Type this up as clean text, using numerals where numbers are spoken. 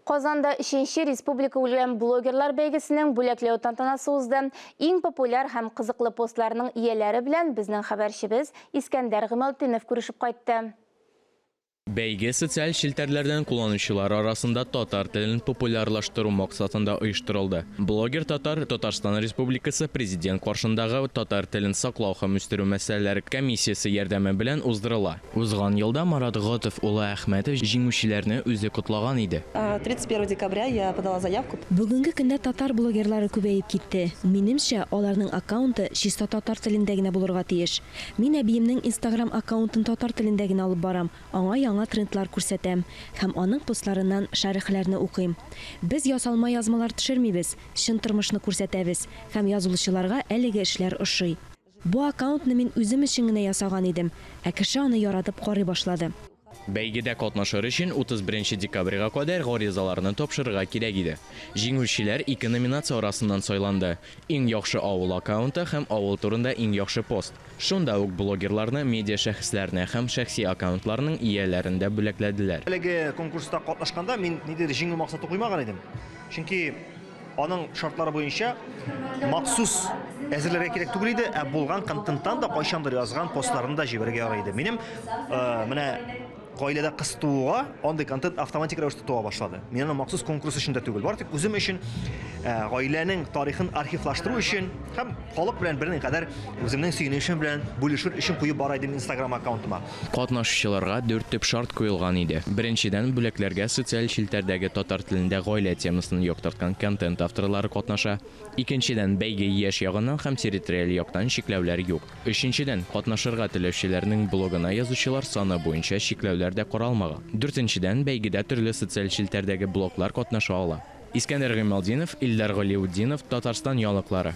Казанда өченче республика күләм блогерлар бәйгесенең бүләкләү тантанасы узды. Иң популяр һәм кызыклы постларның ияләре белән безнең хәбәрчебез Искәндәр Гыймалтдинов күрешеп кайтты. Бәйге социаль челтәрләрдән кулланучылар арасында татар телен популярлаштыру максатында оештырылды. Блогер татар Татарстан Республикасы Президент каршындагы татар телен саклау һәм үстерү мәсьәләләре комиссиясе ярдәме белән уздырыла. Узган елда Марат Готыф улы Әхмәтов җиңүчеләрне үзе котлаган иде. 31 декабря я подала заявку. Бүгенге көндә татар блогерлары күбәеп китте. Минемчә, аларның аккаунты чиста татар телендә генә булырга тиеш. Мин әбиемнең Инстаграм аккаунтын татар телендә генә алып барам, аңа яңа трендлар күрсәтәм һәм аның постларыннан шәрехләрне укыйм. Без ясалма язмалар төшермибез, чын тормышны күрсәтәбез һәм язылучыларга әлеге эшләр ошый. Бу аккаунтны мин үзем өчен генә ясаган идем, ә кеше аны яратып карый башлады. Бәйгедә катнашыр өчен 31 нче декабрьгә кадәр гаризаларны тапшырырга кирәк иде. Җиңүчеләр ике номинация арасыннан сайланды, Иң яхшы авыл аккаунты һәм Авыл турында иң яхшы пост. Шунда ук блогерларны, медиа-шәхесләрне һәм шәхси аккаунтларның ияләрен дә бүләкләделәр. Әлеге конкурста катнашканда мин ниндидер җиңү максаты куймаган идем. Чөнки аның шартлары буенча махсус әзерләргә кирәк түгел иде, ә булган контенттан да кайчандыр язган постларны да җибәрергә ярый иде. Минем э, менә гаиләдә кыз тууга андый контент автоматик рәвештә туа башлады. Мин аны махсус конкурс өчен дә түгел, бары тик үзем өчен, э, гаиләнең тарихын архивлаштыру өчен һәм халык белән берникадәр үземнең сөенечем белән бүлешер өчен куеп бара идем Инстаграм аккаунтыма. Катнашучыларга дүрт төп шарт куелган иде. Беренчедән, бүләкләргә социаль челтәрдәге татар телендә гаилә темасын яктырткан контент авторлары катнаша. Икенчедән, бәйге яшь ягыннан һәм территориаль яктан чикләүләр юк. Өченчедән, катнашырга теләүчеләрнең блогына язучылар саны буенча чикләүләр дә каралмаган. Дүртенчедән, бәйгедә төрле социаль челтәрдәге блоглар катнаша ала. Искәндәр Гыймалтдинов, Илдар Галиутдинов, Татарстан яңалыклары.